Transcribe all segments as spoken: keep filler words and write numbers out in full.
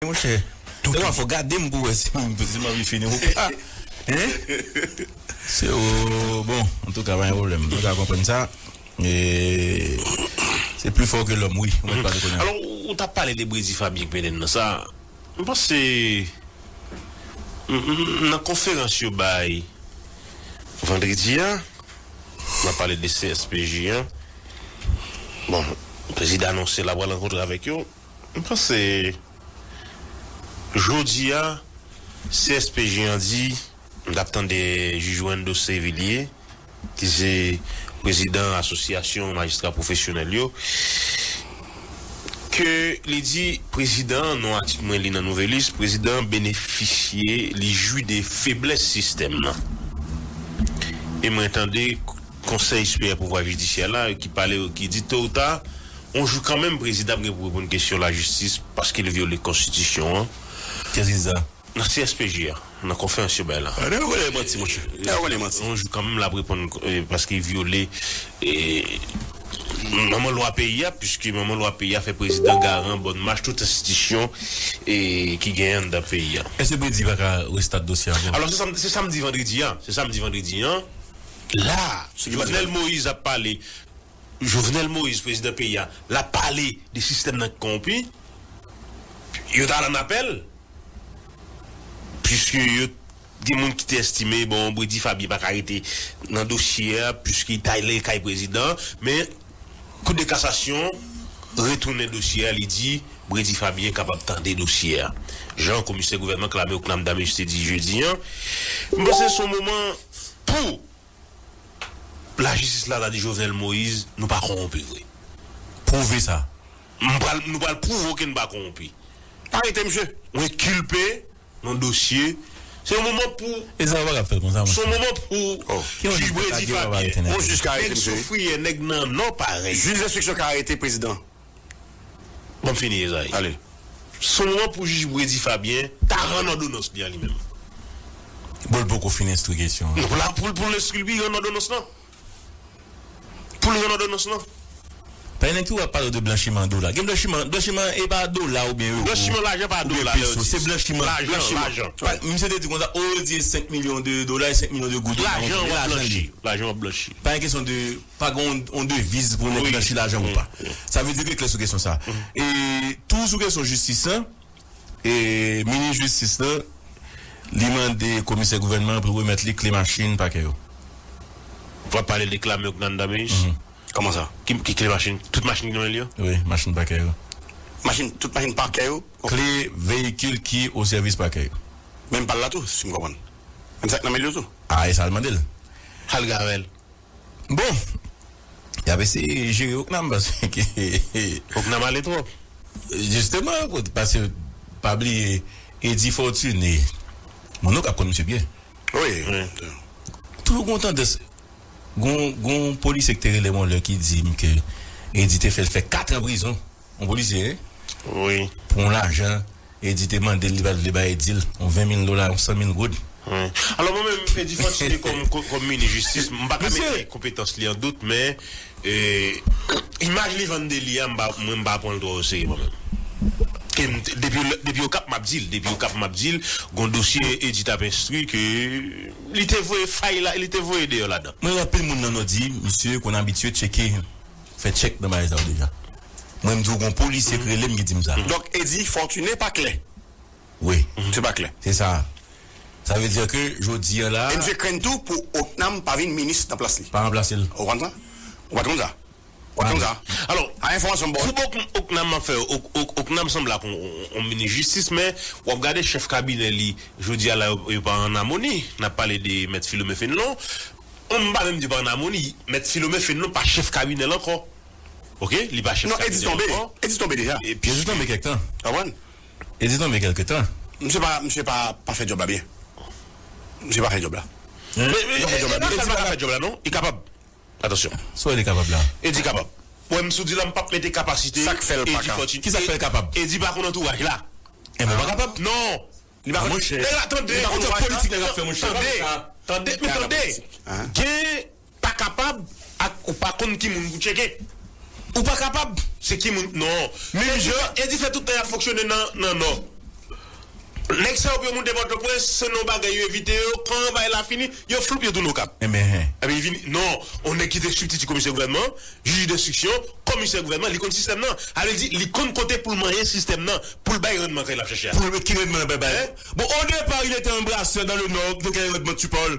Monchè, lè w fò gade m pou wè si m si m anvi fini ou pa. Hein? Se o bon, antouka, pa gen pwoblèm. Nou ka konprann sa. E, se pli fò ke lòm, wi. Ou mèt pale kounye a. Alò, ou t ap pale de Brady Fabien k mennen nan sa. M panse m- m- nan konferans yo bay vandredi a, n ap pale de C S P J an. Bon, prezidan anonse l ap pral rankontre avèk yo. M panse jodi a, C S P J an di, m t ap tande jij Wendo Sevillier, ki se prezidan Asosyasyon Majistra Pwofesyonèl yo, ke li di prezidan, non atik mwen li nan Nouvèlis, prezidan benefisye, li jwi de feblès sistèm nan. E mwen tande Konsèy Siperyè Pouvwa Jidisyè la, ki pale, ki di to ou ta, yon jou kanmenm prezidan ap gen pou reponn kesyon lajistis paske l vyole konstitisyon an. Kiyès ki di sa? Nan C S P J a, nan konferans yo bay la. Nèg yo konnen manti, monchè. Nèg yo konnen manti. Yon jou kanmenm l ap reponn, eh, paske l vyole, eh, manman lwa peyi a, piske manman lwa peyi a fè prezidan garan bòn mach tout enstitisyon, eh, ki genyen anndan peyi a. Èske Brady pa ka restart dosye a ankò? Alò, se sa m- se sa m di vandredi a. Se sa m di vandredi a. La, Jovenel Moïse ap pale. Jovenel Moïse, prezidan peyi a, l ap pale de sistèm nan ki kowonpi. Yo t al an apèl. Piske yo gen moun ki te estime, bon, Brady Fabien pa ka rete nan dosye a, piske li t ale kay prezidan, men Kou de kasasyon retounen dosye a, li di Brady Fabien kapab tande dosye a. Jan komisè gouvènman Clamer Ocnam Dameus te di jedi a, m panse se yon moman pou lajistis la ta di Jovenel Moïse, nou pa kowonpi vre. Pwouve sa. M pral, nou pral pwouve w ke n pa kowonpi. Arete misye. Ou enkilpe nan dosye. Se yon moman pou. E sa yo pa ka fè l konsa, monchè. Se yon moman pou jij Brady Fabien. Yon jij ka arete misye. Nèg soufriyè, nèg nan nò parèy. Jij lenstriksyon ka arete prezidan. Ban m fini, Ezayi. Ale. Se yon moman pou jij Brady Fabien ta rann òdonans li a li menm. Bon, l poko fin enstwi kesyon an. Non, pou l, pou l enstwi l, wi, rann òdonans lan. Pou l rann òdonans lan. Pa gen nèg tou ap pale de blanchiman dola. Gen blanchiman, blanchiman e pa dola oubyen ewo. Blanchiman lajan pa dola, lè yo di. Se blanchiman. Lajan, lajan. Misye te di konsa, o, di senk milyon de dola e senk milyon de goud. Lajan w ap blanchi. Lajan w ap blanchi. Pa gen kesyon de, pa gen yon deviz pou nèg blanchi lajan ou pa. Sa vle di ke klè sou kesyon sa. E tou sou kesyon jistis lan, E minis jistis lan, li mande komisè gouvènman an pou l remèt li kle machin pakè yo. W ap pale de Clamer Ocnam Dameus? Kòman sa? Ki, ki kle machin? Tout machin ki nan men li yo? Wi, machin pakè yo. Machin, tout machin pakè yo? Kle veyikil ki o sèvis pakè yo. Menm pa l la tou, si m konprann. Menm sa k nan men l yo tou? A, e sa l mande l. Sa l gen avè l? Bon, y ap eseye jere Ocnam paske Ocnam ale twòp. Jisteman, paske pa bliye, Eddy Fortuné, moun yo k ap konn misye byen. Wi. Toujou gon tandans, gon, gon polisye ki te rele m yon lè ki di m ke Eddy te fè l fè kat an prizon. Yon polisye, wi. Pou yon lajan, Eddy te mande l, li pa t vle bay Eddy l, yon ven mil dola, yon san mil goud. Wi. Alò, mwen menm, Eddy Fortuné kòm, kòm, kòm minis jistis, m pa ka mete konpetans li an dout, men, e, imaj li vann de li a, m pa, mwen, m pa pran l twò oserye, mwen menm. Ke m, depi, depi Okap, m ap di l, depi Okap, m ap di l, gon dosye Eddy t ap enstwi ke li te voye fay la, li te voye deyò ladan. Mwen, anpil moun nan Nò di, misye konn abitye tcheke, fè tchèk nan bagay sa yo deja. Mwen, m di w, gon polisye k rele m ki di m sa. Donk, Eddy Fortuné pa klè. Wi. Se pa klè. Se sa. Sa vle di ke jodi a la. E misye krenn tou pou Ocnam pa vin minis nan plas li. Pa ranplase l. Ou konn sa? Ou pa t konn sa? Ou pa t konn sa? Alò, a enfòmasyon m ba w. Koub Ocnam ap fè, Ocnam sanble ak yon, yon, yon minis jistis, men w ap gade chèf kabinè li, jodi a la, yo, yo pa an amoni. N ap pale de Mèt Philomé Fénelon. M pa menm di pa an amoni, Mèt Philomé Fénelon pa chèf kabinè l ankò. Oke? Li pa chèf kabinè l ankò. Non, Eddy tonbe. Eddy tonbe deja. Eddy tonbe kèk tan. Konprann? Eddy tonbe kèlke tan. Misye pa, misye pa, pa fè djòb la byen. Misye pa fè djòb la. Men, men, e pa sa l pa ka fè djòb la, non. Li kapab. Atansyon. Sa w wè li kapab la? Eddy kapab. Mwen, m sou di la, m p ap mete kapasite Eddy Fortuné. Sa k fè l pa ka? Ki sa k fè l kapab? Eddy pa konn antouraj la. Enben, pa kapab. Non. Li pa konn. Monchè. Nèg la, tande. Li pa konn politik nèg ap fè, monchè. Tande. Tande, men tande. Gen pa kapab ak ou pa konn ki moun pou tcheke. Ou pa kapab. Se ki moun, non. Menm jan Eddy fè tout tan y ap fonksyone nan, nan Nò. Nèg sa yo pou yo moute Pòtoprens, se nan bagay yo envite yo, kan bagay la fini, yo floup, yo tounen Okap. Enben, hen. Epi vini, non, yon nèg ki te sibtiti komisè gouvènman, jij denstriksyon, komisè gouvènman, li konn sistèm nan. Sa vle di, li konn kote pou l manyen sistèm nan, pou l bay randman kay l ap chèche a. Pou l ki randman l bay bay. Bon, au départ, il était un brasseur dans le Nord, de quel rendement tu parles?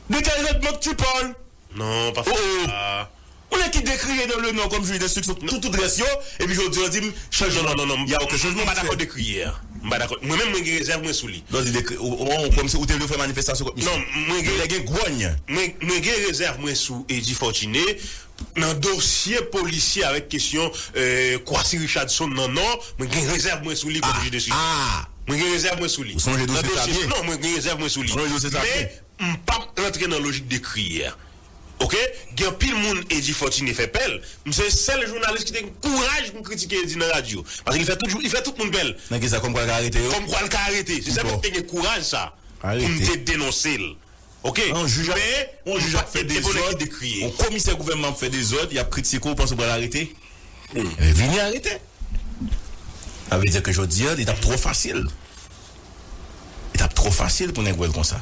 De quel rendement tu parles? Non, pa fè sa. Ou nèg ki dekriye dans le Nord comme juge d'instruction tout, tout rès yo, epi jodi a di m chanjman. Non, non, non, non. Y a aucun changement. M pa dakò dekriye a. M pa dakò. Mwen menm, mwen gen rezèv mwen sou li. Non, di dekri, ou, ou, ou, kòmsi ou te vle fè manifestasyon kont misye. Non, mwen gen, gen gwòny. Mwen, mwen gen rezèv mwen sou Eddy Fortuné. Nan dosye polisye avèk kesyon, euh, Kwacy Richardson nan Nò, mwen gen rezèv mwen sou li kòm jij de sisyon. Mwen gen rezèv mwen sou li. Ou sonje dosye Savyen? Non, mwen gen rezèv mwen sou li. Ou sonje dosye Savyen? Men, m p ap rantre nan lojik dekriye a. Oke? Gen anpil moun Eddy Fortuné fè pè l. M se sèl jounalis ki te gen kouraj pou m kritike Eddy nan radyo. Paske li fè tout, li fè tout moun pè l. Nan ki sa, kòmkwa l ka arete yo? Kòmkwa l ka arete. Se sèl mwen ki te gen kouraj sa pou m te denonse l. Oke? Yon jij ap, men yon jij ap fè dezòd, yon komisè gouvènman ap fè dezòd, y ap kritike w, ou panse w pral arete? Vini arete. Sa vle di ke jodi a, li t ap twò fasil. Li t ap twò fasil pou nèg wè l konsa.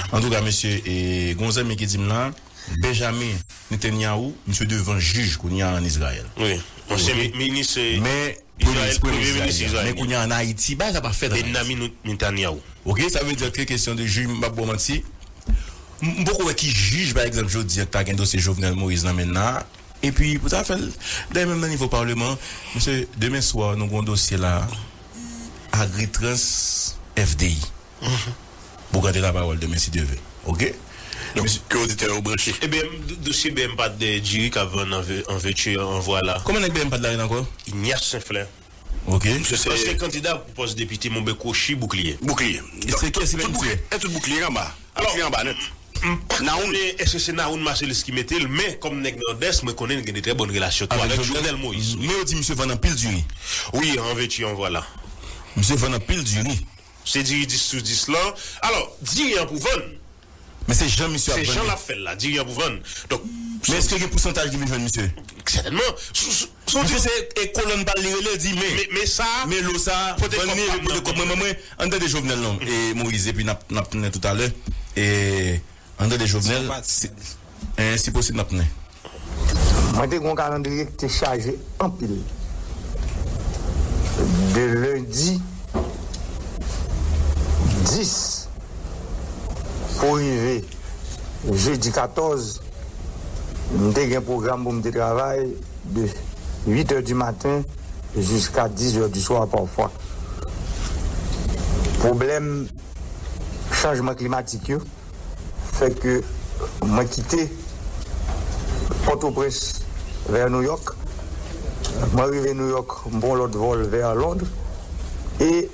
Antouka, mesye, e, gen yon zanmi ki di m la, Benjamin Netanyahu, misye devan jij kounye a ann Izrayèl. Wi, ansyen minis, e, men premye minis Izrayèl. Men kounye a ann Ayiti, bagay sa pa fèt ann Ayiti. Benjamin Netanyahu. Oke, sa vle di ke kesyon de jij, m p ap ba w manti. M, m poko wè ki jij, pa egzanp, jodi a, ki ta gen dosye Jovenel Moïse nan men l la. Epi, pou ta fè l, dayè menm nan nivo palman, mesye, demen swa, nou gen yon dosye la, Agritrans F D I. Pou gade lapawòl demen, si Dye vle. Oke? Donk, ke oditè yo branche. Ebyen, dosye B M P A D de diri k ap vann an ve-, an vètyè, an vwala. Kòman nèg B M P A D la rele ankò? Ignace Saint-Fleur. Oke. Misye se ansyen kandida pou pòs depite Monbè Kwochi, Boukliye. Boukliye. E se kiyès ki mete misye? E tout Boukliye anba. Alò, Boukliye anba nèt. M pa konnen èske se Naoun Marcellus ki mete l, men kòm nèg Nòdès, mwen konnen l gen de trè bòn relasyon tou avèk Jovenel Moïse. Men yo di misye vann anpil diri. Wi, an vètyè, an vwala. Misye vann anpil diri. Se diri dis sou dis lan. Alò, diri an pou vann. Men se jan misye ap vann li. Se jan l ap fè l la, diri an pou vann. Donk, men èske gen pousantaj ki vin jwenn misye? Sètènman. Sou, sou, sou misye se, e, kolòn pa l li rele, di, men, men, men sa, men lo sa, pote kòb pa m nan, mwen, mwen, mwen, ann tande Jovenel non, e, Moïse, epi n ap, n ap tounen toutalè. E, ann tande Jovenel, si, e, si posib, n ap tounen. Mwen te gen yon kalandriye ki te chaje anpil. De lendi dis pou rive jedi katòz, m te gen pwogram pou m te travay de uit è di maten jiska diz è di swa pafwa. Pwoblèm chanjman klimatik yo fè ke mwen kite Pòtoprens vè Nouyòk. Mwen rive Nouyòk, m pran yon lòt vòl vè Lond. E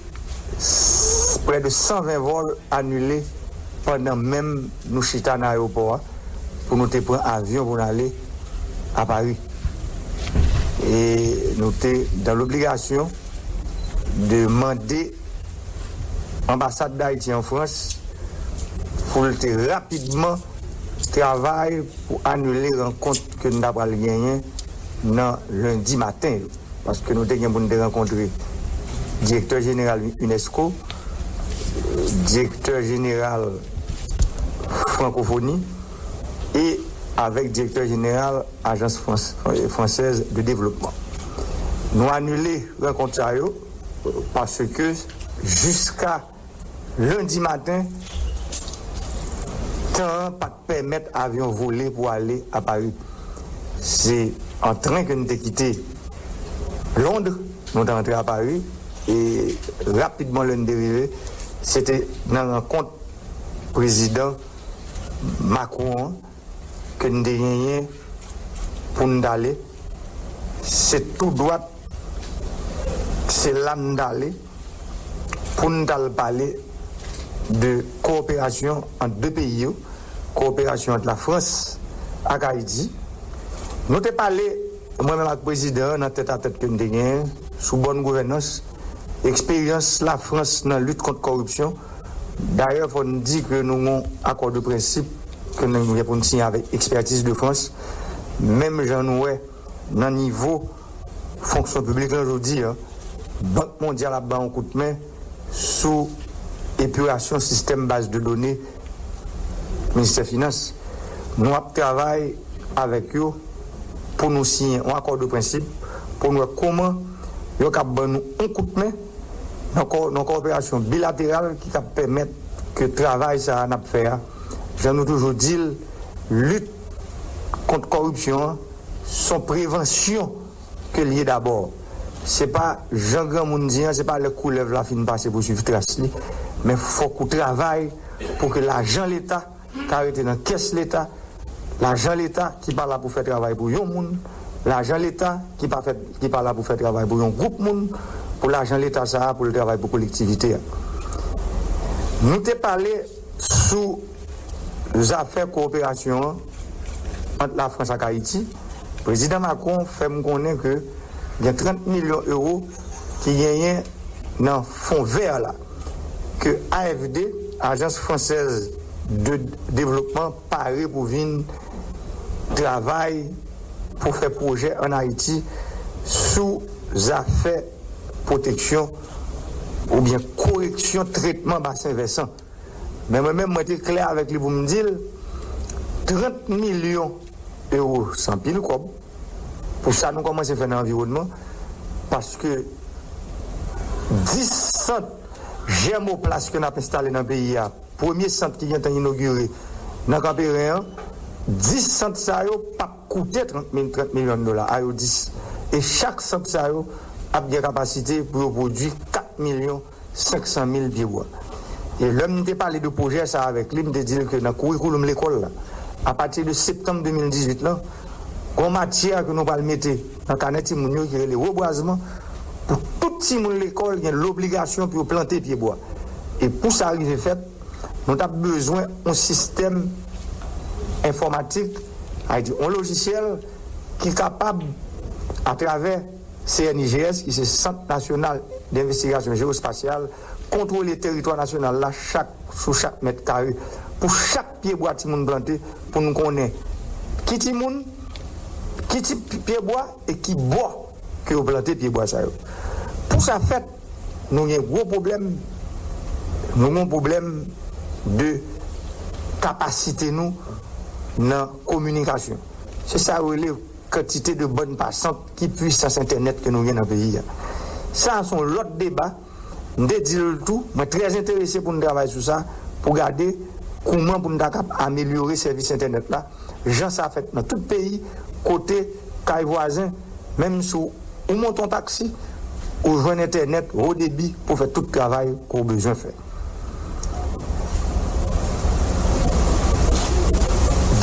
s-, prè de san ven vòl anile pandan menm nou chita nan ayewopò a pou nou te pran avyon pou n ale a Pari. E nou te dan lobligasyon de mande anbasad Dayiti an Frans pou l te rapidman travay pou anile rankont ke n ta pral genyen nan lendi maten yo. Paske nou te gen pou n te rankontre direktè jeneral UNESCO, direktè jeneral Frankofoni e avèk direktè jeneral Agence France, Française de Développement. Nou anile rankont sa yo paske jiska lendi maten, tan an pa t pèmèt avyon vole pou ale a Pari. Se an tren ke n te kite Lond, nou te antre a Pari, e rapidman lè n te rive, se te nan rankont prezidan Macron an, ke n te genyen pou n t ale, se tou dwat, se la n t ale pou n t al pale de kowoperasyon ant de peyi yo, kowoperasyon ant Lafrans ak Ayiti. Nou te pale, mwen menm ak prezidan an, nan tètatèt ke n te genyen, sou bòn gouvènans, eksperyans Lafrans nan lit kont kòripsyon. Dayè, fò n di ke nou gen yon akò de prensip ke nou gen pou n siyen avèk Expertise de France. Menm jan nou wè nan nivo fonksyon piblik lan jodi a, Bank Mondyal ap bay yon kout men, sou epirasyon sistèm baz de done Ministè Finans. Nou ap travay avèk yo pou nou siyen yon akò de prensip pou nou wè kòman yo kab ban nou yon kout men nan kò- nan kowoperasyon bilateral ki kab pèmèt ke travay sa a n ap fè a, jan nou toujou di l, lit kont kòripsyon an se yon prevansyon ke l ye dabò. Se pa jan granmoun di an, se pa lè koulèv la fin pase pou swiv tras li, men fòk ou travay pou ke lajan Leta ka rete nan kès Leta, lajan Leta ki pa la pou fè travay pou yon moun, lajan Leta ki pa fè, ki pa la pou fè travay pou yon gwoup moun, pou lajan Leta sa a pou l travay pou kolektivite a. Nou te pale sou zafè kowoperasyon an ant Lafrans ak Ayiti. Prezidan Macron fè m konnen ke gen trant milyon ewo ki genyen nan fon vè la, ke A F D, Agence Française de Développement, pare pou vin travay pou fè pwojè ann Ayiti sou zafè pwoteksyon oubyen koreksyon tretman basen vèsan. Men mwen menm, mwen te klè avèk li pou m di l, trant milyon ewo se anpil kòb pou sa nou kòmanse fè nan anviwònman, paske dis sant jèmoplas ke n ap enstale nan peyi a, premye sant ki gentan inogire nan Kanperen an, dis sant sa yo p ap koute trant mil, trant milyon dola, a yo dis. E chak sant sa yo ap gen kapasite pou yo pwodui kat milyon senk san mil pye bwa. E lè m te pale de pwojè sa avèk li, m te di l ke nan kourikoulòm lekòl la, apati de septanm de mil dizuit lan, gon matyè ke nou pral mete nan kanè timoun yo ki rele rebwazman, pou tout timoun lekòl gen lobligasyon pou yo plante pye bwa. E pou sa rive fèt, nou t ap bezwen yon sistèm enfòmatik, sa vle di yon lojisyèl ki kapab, atravè C N I G S, ki se Sant Nasyonal d Envestigasyon Jewospasyal, kontwole teritwa nasyonal la chak, sou chak mèt kare, pou chak pye bwa timoun plante, pou nou konnen ki timoun, ki tip pye bwa e ki bò ke yo plante pye bwa sa yo. Pou sa fèt, nou gen gwo pwoblèm, nou gen pwoblèm de kapasite nou nan kominikasyon. Se sa yo rele kantite de bann pasant ki pwisans entènèt ke nou gen nan peyi a. Sa a se yon lòt deba. M te di l tou, mwen trè enterese pou n travay sou sa, pou gade kouman pou n ta kab amelyore sèvis entènèt la, jan sa fèt nan tout peyi, kote kay vwazen, menm si w ou monte yon taksi, ou jwenn entènèt wo debi pou fè tout travay ke w bezwen fè.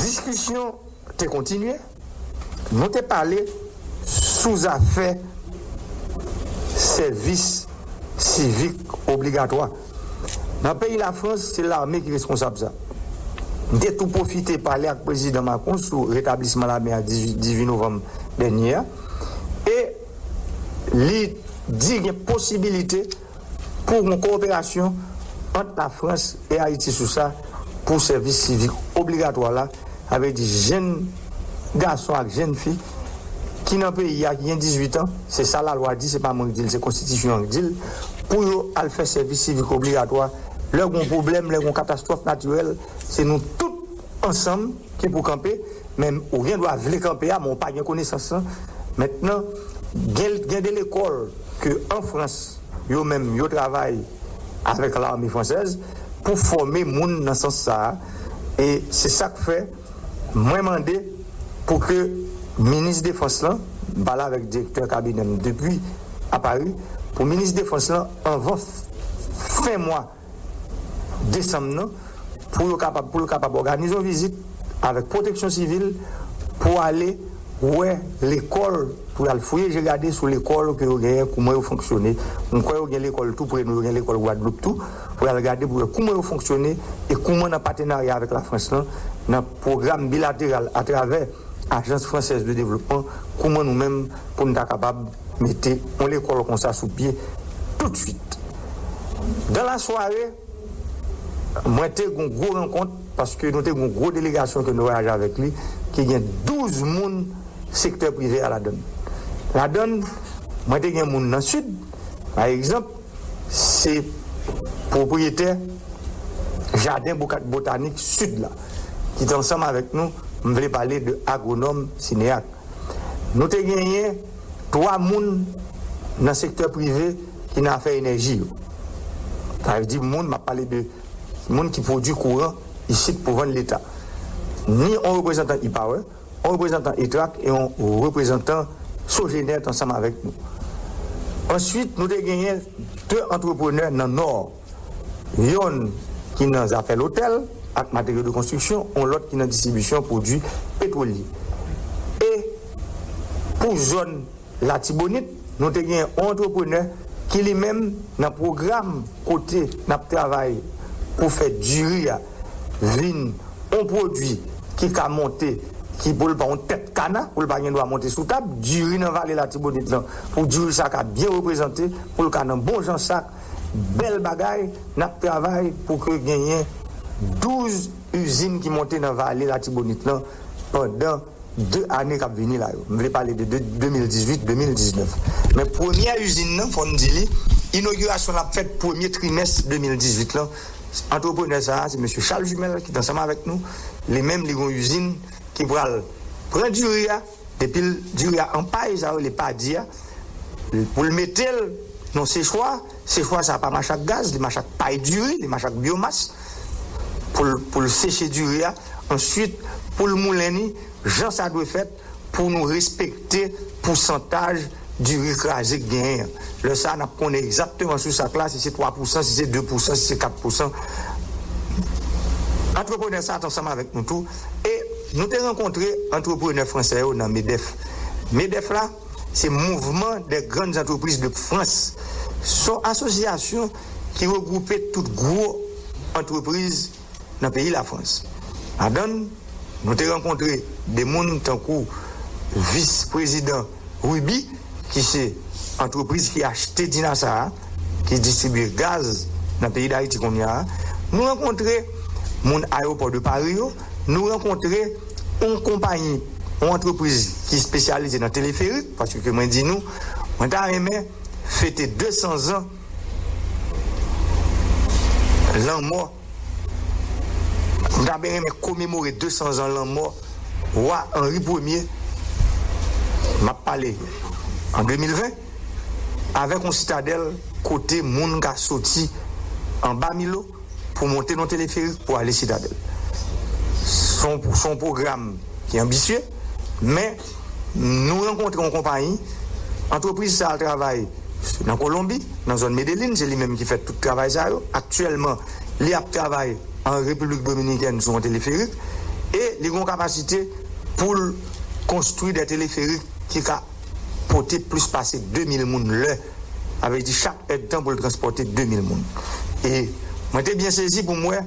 Diskisyon te kontinye, nou te pale sou zafè sèvis sivik obligatwa. Nan peyi Lafrans, se lame ki responsab sa. M te tou pwofite pale ak Prezidan Macron sou retablisman lame a dizuit, dizuit novanm dènye a. E li di gen posibilite pou yon kowoperasyon ant Lafrans e Ayiti sou sa, pou sèvis sivik obligatwa la, sa vle di jenn gason ak jenn fi ki nan peyi a, ki gen dizuit an, se sa lalwa di, se pa mwen ki di l, se konstitisyon an ki di l, pou yo al fè sèvis sivik obligatwa. Lè gon pwoblèm, lè gon katastwòf natirèl, se nou tout ansanm ki pou kanpe, men ou gen dwa vle kanpe a, men ou pa gen konesans lan. Mentnan, gen, gen de lekòl ke an Frans, yo menm, yo travay avèk lame fransèz pou fòme moun nan sans sa a. E se sa k fè mwen mande pou ke minis defans lan, m pale avèk direktè kabinè m depi a Pari, pou minis defans lan, anvan f- fen mwa desanm nan, pou yo kapab, pou l kapab òganize yon vizit avèk pwoteksyon sivil pou ale wè lekòl, pou y al fouye je gade sou lekòl ke yo genyen, kouman yo fonksyone. M kwè yo gen lekòl tou pre nou, yo gen lekòl Gwadloup tou, pou y al gade pou wè kouman yo fonksyone e kouman nan patenarya avèk Lafrans lan, nan pwogram bilateral atravè Agence Française de Développement, kouman nou menm pou n ta kapab mete yon lekòl konsa sou pye toutswit. Dan la sware, mwen te gon gwo rankont, paske nou te gon gwo delegasyon ke nou vwayaje avèk li, ki gen douz moun sektè prive a ladann. Ladann, mwen te gen moun nan Sid, pa egzanp, se pwopriyetè jaden botanik sid la, ki te ansanm avèk nou, m vle pale de agwonòm Sineak. Nou te genyen twa moun nan sektè prive ki nan afè enèji yo. Sa vle di moun, m ap pale de moun ki pwodui kouran isit pou vann Leta. Ni yon reprezantan E-Power, yon reprezantan ETRAC e yon reprezantan Sogener ansanm avèk nou. Answit, nou te genyen de antreprenè nan Nò, yonn ki nan zafè lotèl ak materyo de konstriksyon, yon lòt ki nan distribisyon pwodui petwolye. E pou zòn Latibonit, nou te gen yon antreprenè ki li menm nan pwogram kote n ap travay pou fè diri a vin yon pwodui ki ka monte, ki pou l pa yon tèt kana, pou l pa gen dwa monte sou tab, diri nan vale Latibonit lan, pou diri sa ka byen reprezante, pou l ka nan bon jan sak, bèl bagay, n ap travay pou ke genyen douz izin ki monte nan vale Latibonit lan pandan de ane k ap vini la yo. M vle pale de, de de mil dizuit, de mil diznèf. Men premyè izin nan, fò n di li, inogirasyon l ap fèt premye trimès de mil dizuit lan. Antreprenè sa a, se mesye Charles Jumel ki t ansanm avèk nou. Li menm, li gen yon izin ki pral pran diri a, depi l diri a an pay, sa yo rele padi a, pou l mete l nan sechwa. Sechwa sa a pa mache ak gaz, li mache ak pay diri, li mache ak byomas, pou l, pou l seche diri a. Answit, pou l moulen ni, jan sa dwe fèt, pou nou respekte pousantaj diri kraze k genyen an. Lè sa a, n ap konnen egzakteman sou sak la, si se twa pousan, si se de pousan, si se kat pousan. Antreprenè sa a t ansanm avèk nou tou. E nou te rankontre antreprenè fransè yo nan MEDEF. MEDEF la, se Mouvement des Grandes Entreprises de France. Se yon asosyasyon ki regwoupe tout gwo antrepriz nan peyi Lafrans. Ladan l, nou te rankontre de moun tankou vis prezidan Ruby, ki se antrepriz ki achte Dinasa a, ki distribye gaz nan peyi Dayiti kounye a. Nou rankontre moun Ayewopò de Pari yo, nou rankontre yon konpayi, yon antrepriz ki espesyalize nan teleferik, paske mwen di nou, mwen ta renmen fete de san zan lanmò, m ta byen renmen komemore de san zan lanmò wa Henri Premye, m ap pale an de mil ven, avèk yon sitadèl kote moun ka soti anba Milo pou monte nan teleferik pou ale Sitadèl. Se yon, se yon pwogram ki anbisye, men nou rankontre yon konpayi, antrepriz sa a travay nan Kolonbi, nan zòn Medellín, se li menm ki fè tout travay sa yo. Aktyèlman, li ap travay an Repiblik Dominikèn sou yon teleferik, e li gen yon kapasite pou l konstwi de teleferik ki ka pote plis pase de mil moun lè. Sa vle di chak èdtan pou l transpòte de mil moun. E mwen te byen sezi pou m wè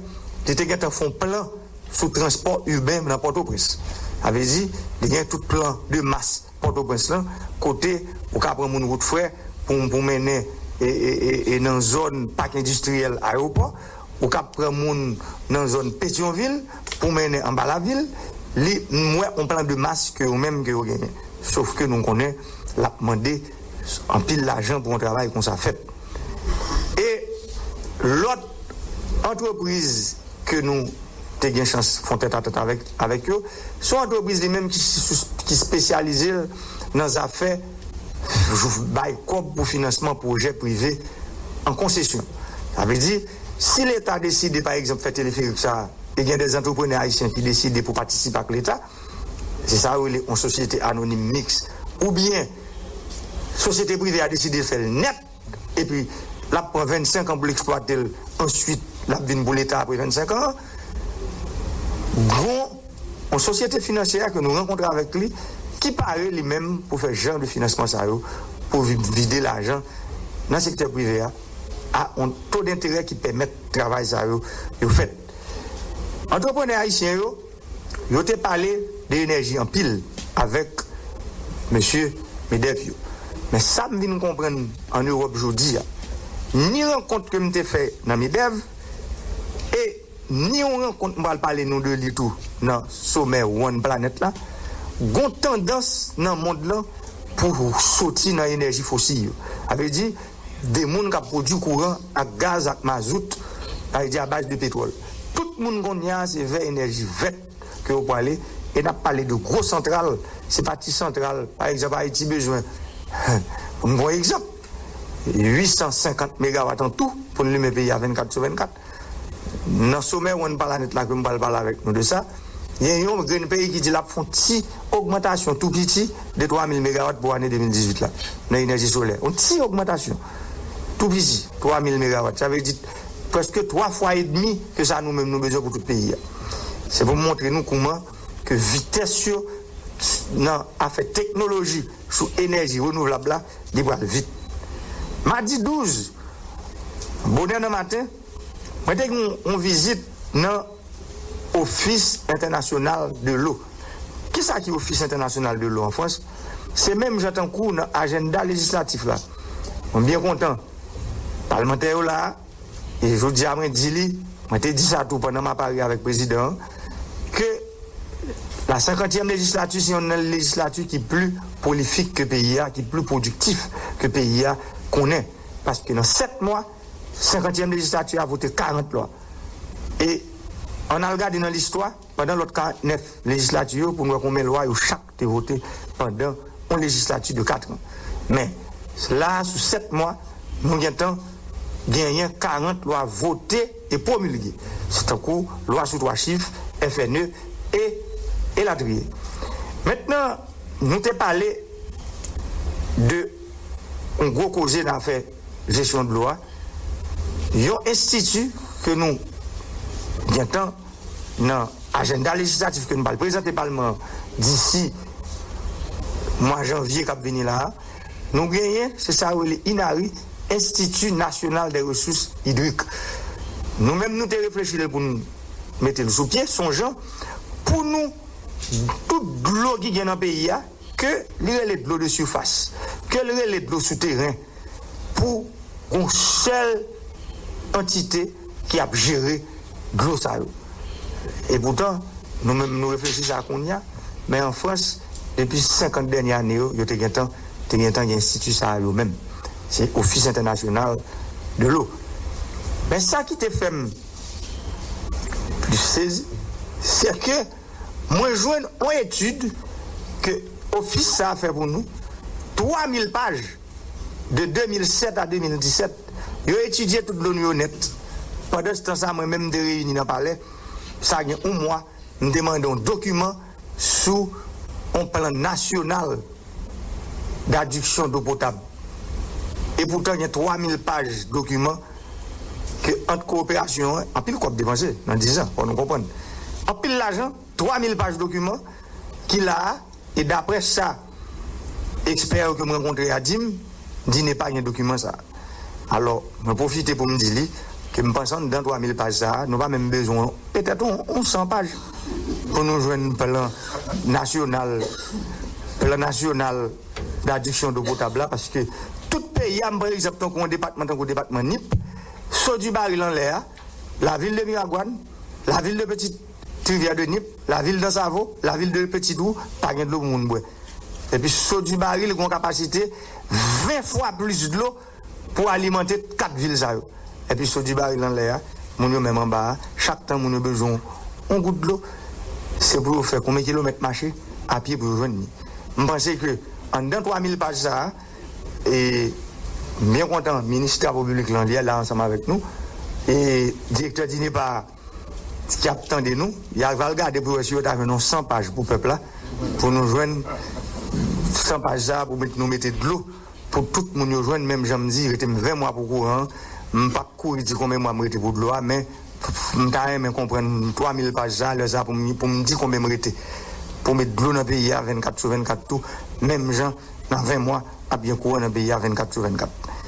li te gentan fè yon plan sou transpò iben nan Pòtoprens. Sa vle di, li gen tout plan de mas Pòtoprens lan, kote ou ka pran moun wout frè pou, pou mennen e, e, e, e nan zòn pak endistriyèl Ayewopò, ou ka pran moun nan zòn Petyonvil pou mennen anba lavil. Li, m wè yon plan de mas ke yo menm ke yo genyen. Sof ke nou konnen l ap mande anpil lajan pou yon travay konsa fèt. E lòt antrepriz ke nou te gen chans fè yon tèt a tèt avèk, avèk yo, se yon antrepriz li menm ki, ki espesyalize l nan zafè bay kòb pou finansman pwojè prive an konsesyon. Sa vle di, si Leta deside, pa egzanp, fè teleferik sa a, e gen de antreprenè ayisyen ki deside pou patisipe ak Leta, se sa yo rele yon sosyete anonim miks, oubyen sosyete prive a deside fè l nèt, epi l ap pran vennsenk an pou l eksplwate l, answit l ap vin pou Leta apre vennsenk an. Gon yon sosyete finansyè ke nou rankontre avèk li ki pare li menm pou fè jan de finansman sa yo, pou vi- vide lajan nan sektè prive a, a yon to denterè ki pèmèt travay sa yo, yo fèt. Antreprenè ayisyen yo, yo te pale de enèji anpil avèk mesye Medèv yo. Men sa m vin konprann an Ewòp jodi a, ni rankont ke m te fè nan Medèv, e ni yon rankont m pral pale nou de li tou nan somè One Planet la, gon tandans nan mond lan pou soti nan enèji fosil yo. Sa vle di, de moun k ap pwodui kouran ak gaz ak mazout, sa vle di a baz de petwòl. Tout moun kounye a se vè enèji vèt ke yo prale, e n ap pale de gwo santral, se pa ti santral. Pa egzanp, Ayiti bezwen, pou n pran egzanp, uit san senkant megawat an tou pou n limen peyi a vennkat sou vennkat. Nan somè One Planet la ke m pral pale avèk nou de sa, gen yon grenn peyi ki di l ap fè yon ti ogmantasyon tou piti de twa mil megawat pou ane de mil dizuit la nan enèji solè. Yon ti ogmantasyon tou piti, twa mil megawat. Sa vle di prèske twa fwa edmi ke sa nou menm nou bezwen pou tout peyi a. Se pou m montre nou kouman ke vitès yo nan afè teknoloji sou enèji renouvlab la, li pral vit. Madi douz, bonè nan maten, mwen te gen yon, yon vizit nan Office International de l'Eau. Kisa ki Office International de l'Eau an Frans? Se menm jan tankou nan ajanda lejislatif la. Mwen byen kontan palmantè yo la a, e jodi a mwen di li, mwen te di sa tou pandan m ap pale avèk prezidan an, ke la senkantyèm lejislati se youn nan lejislati ki pli pwolifik ke peyi a, ki pli pwodiktif ke peyi a konnen. Paske nan sèt mwa, senkantyèm lejislati a vote karant lwa. E ann al gade nan listwa, pandan lòt karantnèf lejislati yo, pou n wè konbyen lwa yo chak te vote pandan yon lejislati de kat an. Men, la a, sou sèt mwa, nou gentan genyen karant lwa vote e pwomilge. Se tankou lwa sou twa chif, F N E, e elatriye. Mentnan, nou te pale de yon gwo koze nan afè jesyon dlo a. Yon enstiti ke nou gentan nan ajanda lejislatif ke nou pral prezante Palman an disi mwa janvye k ap vini la a, nou genyen, se sa yo rele INARI, Institut National des Ressources Hydriques. Nou menm, nou te reflechi l pou n mete l sou pye, sonjan, pou nou, tout dlo ki gen nan peyi a, ke li rele dlo de sifas, ke li rele dlo sou teren, pou yon sèl antite ki ap jere dlo sa yo. Epoutan, nou menm, nou reflechi sa kounye a, men an Frans, depi senkant dènye ane yo, yo te gentan, te gentan gen enstiti sa yo menm. Se Office International de l'Eau. Men sa ki te fè m plis sezi, se ke mwen jwenn yon etid ke ofis sa a fè pou nou, twa mil paj, de de mil sèt a de mil disèt. Yo etidye tout dlo nou yo nèt. Pandan se tan sa, mwen menm, m te reyini nan palè, sa gen yon mwa, m te mande yon dokiman sou yon plan national d'adduction d'eau potable. Epoutan, gen twa mil paj dokiman ke ant kowoperasyon an, anpil kòb depanse nan diz an, fò nou konprann. Anpil lajan, twa mil paj dokiman ki la a, e daprè sa ekspè yo ke m rankontre a di m, di ne pa gen dokiman sa a. Alò, mwen pwofite pou m di li ke m panse anndan twa mil paj sa a, nou pa menm bezwen petèt yon, yon san paj pou nou jwenn plan nasyonal, plan nasyonal d'adduction d'eau potable la, paske tout peyi a, m pran egzanp tankou yon depatman, tankou depatman Nip, Sodibari l anlè a, lavil de Miragwàn, lavil de Petite Rivière de Nip, lavil d'Ansavo, lavil de Petite Roue, pa gen dlo pou moun bwè. Epi Sodibari, li gen yon kapasite ven fwa plis dlo pou alimante kat vil sa yo. Epi Sodibari l anlè a, moun yo menm anba a, chak tan moun yo bezwen yon gout dlo, se pou yo fè konbyen kilomèt mache apye pou yo jwenn li. M panse ke anndan twa mil paj sa a, e m byen kontan minis Travo Piblik lan, li la ansanm avèk nou, e direktè DINEPA ki ap tande nou, y a pral gade pou wè si yo ta jwenn yon san paj pou pèp la, pou nou jwenn san paj sa a, pou met, nou mete dlo pou tout moun yo jwenn, menm jan m di, rete m ven mwa pou kouran an, m p ap kouri di konbyen mwa m rete pou dlo a, men m ta renmen konprann twa mil paj sa a, lè sa a pou m, pou m di konbyen m rete, pou met dlo nan peyi a vennkat sou vennkat tou, menm jan nan ven mwa ap gen kouran nan peyi a vennkat sou vennkat.